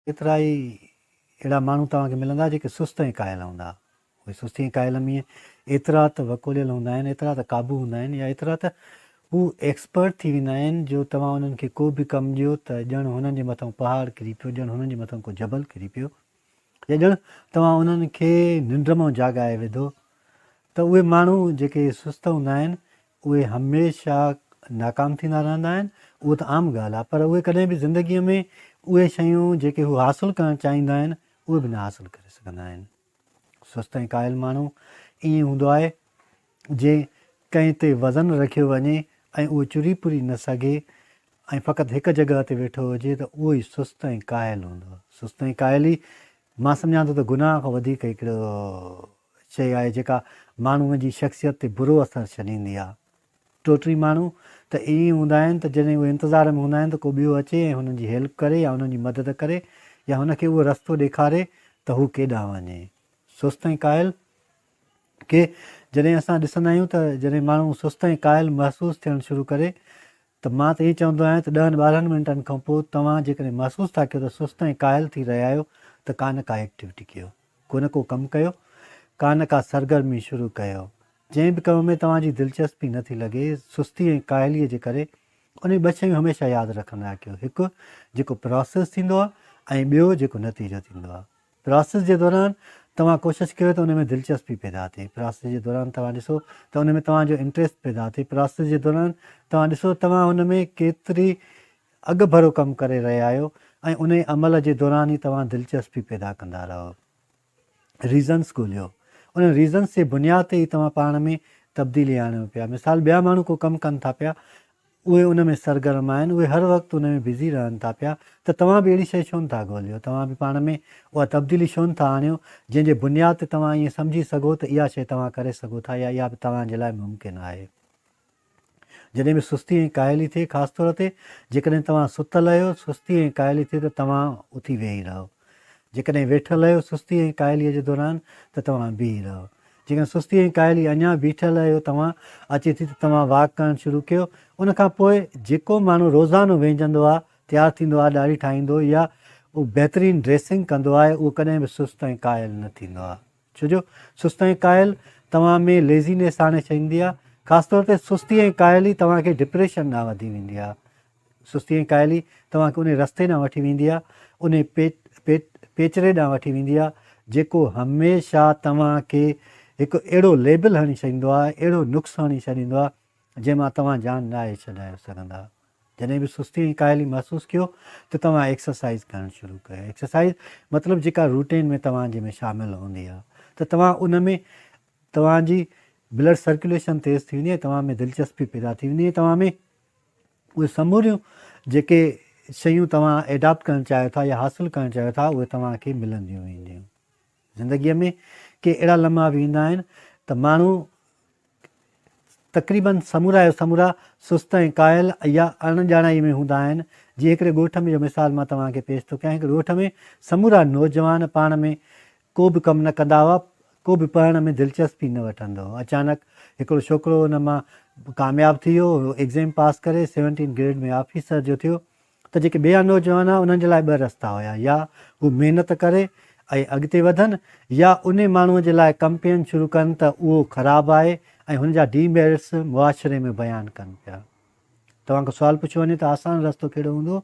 ڪيترا ئي اهڙا ماڻهو توهان کي ملندا جيڪي سست ۽ ڪاهل هوندا. اهي سستي ۽ ڪاهل ۾ ايترا ته وڪوڙيل هوندا آهن، ايترا ته قابو هوندا آهن يا ايترا ته هو ايڪسپرٽ ٿي ويندا آهن جو توهان انهن کي ڪو به ڪم ڏيو ته ڄڻ هنن جي مٿان پهاڙ ڪري پيو، ڄڻ هنن جي مٿان ڪو جبل ڪري پيو يا ڄڻ توهان انهن کي ننڊ مان جاڳائي وڌو ته اهي ماڻهو جيڪي سست هوندا آهن اهي هميشه ناڪام ٿيندا رهندا آهن، اهو ته عام ڳالهه آهي، پر اهي ڪڏهن به زندگيء ۾ اهي شيون جيڪي هو حاصل ڪرڻ چاهيندا آهن، اهي به نه حاصل ڪري سگهندا آهن. سست ۽ ڪاهل ماڻهو ائين هوندو آهي، جيئن ڪنهن تي وزن رکيو وڃي ۽ اهو چري پري نه سگهي ۽ فقط هڪ جڳهه تي ويٺو هجي ته اهو ئي سست ۽ ڪاهل هوندو آهي. سست ۽ ڪاهلي مان سمجهان ٿو ته گناهه کان وڌيڪ هڪڙو شيء آهي جيڪا ماڻهوء جي شخصيت تي برو اثر ڇڏيندي آهي. ٽوٽري ماڻهو ته ائين ئي هوندا آهن ته جڏهن اهي انتظار ۾ هوندا آهن ته ڪو ٻيو اچي ۽ هنن جي هيلپ ڪري يا هنن جي مدد ڪري يا هن کي اهو رستو ڏيکاري ته هو ڪيڏانهن وڃي. سست ۽ ڪاهل کي جڏهن اسان ڏسندا آهيون ته جڏهن ماڻهو سست ۽ ڪاهل محسوس ٿيڻ شروع ڪري ته مان ته ائين چوندو آهيان ته ڏهن ٻارهن منٽن کان پوء توهان جيڪڏهن محسوس ٿا ڪيو ته سست ۽ ڪاهل ٿي رهيا آهيو ته ڪا نه ڪا ايڪٽيوٽي ڪيو، ڪو نه ڪو ڪم ڪيو، ڪا نه ڪا سرگرمي شروع ڪيو. جنهن به ڪم ۾ توهان جي دلچسپي نه ٿي لڳي، سستي ۽ ڪاهليء جي ڪري، انهي ٻه شيون هميشه ياد رکندا ڪيو، هڪ جيڪو پراسيس ٿيندو آهي ۽ ٻيو جيڪو نتيجو ٿيندو آهي. پراسيس جي دوران توهان ڪوشش ڪيو ته ان ۾ دلچسپي پيدا ٿئي. پراسيس جي دوران توهان ڏسو ته ان ۾ توهان جو انٽريسٽ پيدا ٿئي. پراسيس جي دوران توهان ڏسو ته توهان ان ۾ ڪيتري اڳڀرو ڪم ڪري رهيا آهيو ۽ انهي عمل جي دوران ئي توهان دلچسپي پيدا ڪندا رهو. ريزنس ڳوليو. انهن ريزنس جي بنياد تي ئي توهان پاڻ ۾ تبديلي آڻيو پيا. مثال ٻيا ماڻهو ڪو ڪم ڪن ٿا پيا اهي ان ۾ سرگرم آهن، اهي هر وقت ان ۾ بزي رهن ٿا پيا ته توهان به اهڙي شيء ڇو نه ٿا ڳوليو؟ توهان به پاڻ ۾ اها تبديلي ڇو نه ٿا آڻيو، جنهن جي بنياد تي توهان ائين سمجهي سگهو ته اها شيء توهان ڪري سگهو ٿا يا اها به توهان جي لاء ممڪن آهي. جڏهن به سستي ۽ ڪاهلي ٿئي، خاص طور تي جيڪڏهن توهان ستل آهيو، سستي ۽ ڪاهلي ٿئي ته توهان اٿي ويهي رهو. جيڪڏهن ويٺل آهيو سستي ۽ ڪاهليء جي دوران ته توهان بيهي رهو. جيڪڏهن سستي ۽ ڪاهلي اڃا بيٺل آهيو توهان اچي ٿي ته توهان واڪ ڪرڻ شروع ڪيو. ان کان پوء جيڪو ماڻهو روزانو وهنجندو آهي، تيار ٿيندو آهي، ڏاڙهي ٺاهيندو يا اهو بهترين ڊريسنگ ڪندو آهي اهو ڪڏهن به سست ۽ ڪاهل نه ٿيندو آهي. ڇو جو سست ۽ ڪاهل توهان ۾ ليزينيس آڻي ڇڏيندي آهي. خاص طور تي سستي ۽ ڪاهلي توهان کي ڊپريشن ڏانهن وڌي ويندي آهي. سستي ۽ ڪاهلي توهان کي انهي رستي ڏانهن وٺي ويندي آهي، انهي پيچري ڏانهن وٺي ويندي آهي، جيڪو هميشه توهان کي هڪ اهڙو ليبل هڻي ڇڏيندو آهي، اهڙو نقص هڻي ڇڏيندو آهي، جنهن مان توهان جان ناهي ڇڏائي سگهندا. جڏهن به سستي ۽ ڪاهلي محسوس ڪيو ته توهان ايڪسرسائيز ڪرڻ شروع ڪيو. ايڪسرسائيز مطلب جيڪا روٽين ۾ توهان جي ۾ شامل هوندي آهي ته توهان ان ۾ توهان جي بلڊ سرڪيوليشن تيز ٿي ويندي ۽ توهان ۾ دلچسپي پيدا ٿي ويندي ۽ توهان ۾ اهي سموريون جيڪي شيون توهان ايڊاپٽ ڪرڻ چاهيو ٿا يا حاصل ڪرڻ چاهيو ٿا اهي توهان کي ملنديون وينديون. زندگيء ۾ ڪي اهڙا لمحا به ايندا آهن ته ماڻهو تقريباً سمورا جو سمورا سست ۽ ڪاهل يا اڻ ڄاڻائي ۾ هوندا آهن. جيئن هڪڙي ڳوٺ ۾ جو مثال مان توهان کي پيش ٿو ڪيان هڪڙي ڳوٺ ۾ سمورا نوجوان پاڻ ۾ ڪو به ڪم نه ڪندا هئا، ڪو به پڙهڻ ۾ دلچسپي نه وٺندو هو. اچانڪ هڪڙو ڇوڪرو ان مان ڪامياب ٿي ويو، هو ايگزيم پاس ڪري سيونٽين گريڊ ۾ آفيسر جو ٿيو ته جيڪي ٻيا نوجوان هئا انهن جي لاء ٻه رستا هيا يا هو محنت ڪري ۽ اڳتي وڌن يا انهي ماڻهوء جي لاء ڪمپين شروع ڪن ته اهو خراب آهي ۽ هن جا ڊي ميرٽس معاشري ۾ بيان ڪن پيا. توهان کان سوال پڇيو وڃي ته آسان رستو ڪهڙو هوندو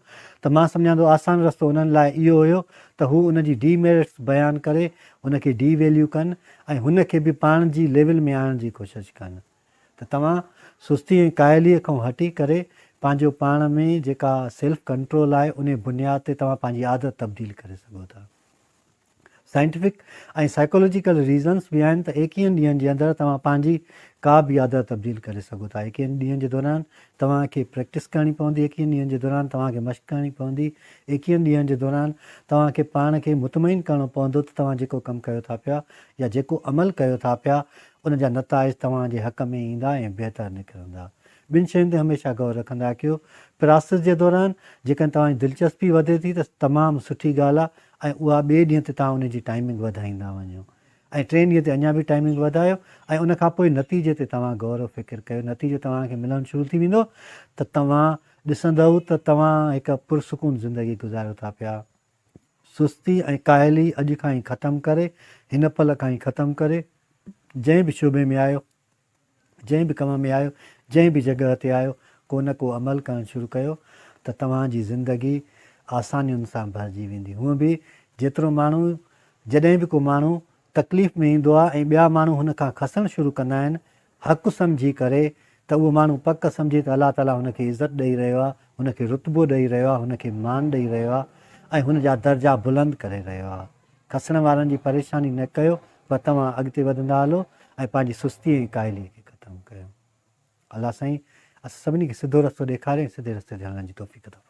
ته مان سمجهان ٿو آسان رستو انهن لاء اهو هيو ته هو ان جي ڊي ميرٽس بيان ڪري هن کي ڊي ويليو ڪن ۽ هن کي به پاڻ جي ليول ۾ آڻڻ جي ڪوشش ڪن ته توهان سستي ۽ ڪاهليء کان هٽي ڪري پنهنجو پاڻ ۾ جيڪا سيلف ڪنٽرول آهي انهي بنياد تي توهان پنهنجي عادت تبديل ڪري سگهو ٿا. سائنٽيفڪ ۽ سائيڪالاجيڪل ريزنس به آهن ته ايڪيهن ڏينهن جي اندر توهان پنهنجي ڪا به عادت تبديل ڪري سگهو ٿا. ايڪيهن ڏينهن جي دوران توهان کي پريڪٽس ڪرڻي پوندي، ايڪيهن ڏينهن جي دوران توهان کي مشق ڪرڻي پوندي، ايڪيهن ڏينهن جي دوران توهان کي پاڻ کي مطمئن ڪرڻو پوندو ته توهان جيڪو ڪم ڪيو ٿا پيا يا جيڪو عمل ڪيو ٿا پيا ان جا نتائج توهان جي حق ۾ ايندا ۽ بهتر نڪرندا. ٻن شين تي هميشه غور رکندا ڪيو. پراسس جي دوران جيڪڏهن توهان جي دلچسپي وڌي ٿي ته تمام سٺي ڳالهه آهي ۽ اها ٻئي ڏينهن تي توهان ان جي ٽائمنگ وڌائيندا وڃو ۽ ٽئين ڏينهن تي اڃا به ٽائمنگ وڌايو ۽ ان کان پوء نتيجي تي توهان غور و فڪر ڪيو نتيجو توهان کي ملڻ شروع ٿي ويندو ته توهان ڏسندؤ ته توهان هڪ پرسڪون زندگي گذاريو ٿا پيا. سستي ۽ ڪاهلي اڄ کان ئي ختم ڪري، هن پل کان ئي ختم ڪري، جنهن به شعبي ۾ آهيو، جنهن به ڪم ۾ آهيو، جنهن به جڳهه تي آهيو، ڪو نه ڪو عمل ڪرڻ شروع ڪيو ته توهان جي زندگي آسانين سان ڀرجي ويندي. هونء به جيترو ماڻهو جڏهن به ڪو ماڻهو تڪليف ۾ ايندو آهي ۽ ٻيا ماڻهو هن کان کسڻ شروع ڪندا آهن، حق سمجهي ڪري ته اهو ماڻهو پڪ سمجهي ته الله تعاليٰ هن کي عزت ڏئي رهيو آهي، هن کي رتبو ڏئي رهيو آهي، هن کي مان ڏئي رهيو آهي ۽ هن جا درجا بلند ڪري رهيو آهي. کسڻ وارن جي پريشاني نه ڪيو پر توهان اڳتي وڌندا هلو ۽ پنهنجي سستي ۽ ڪاهليء کي ختم ڪيو. الله سائين اسان سڀني کي سڌو رستو ڏيکاري ۽ سڌي رستي تي هلڻ جي توفيق عطا فرمائي.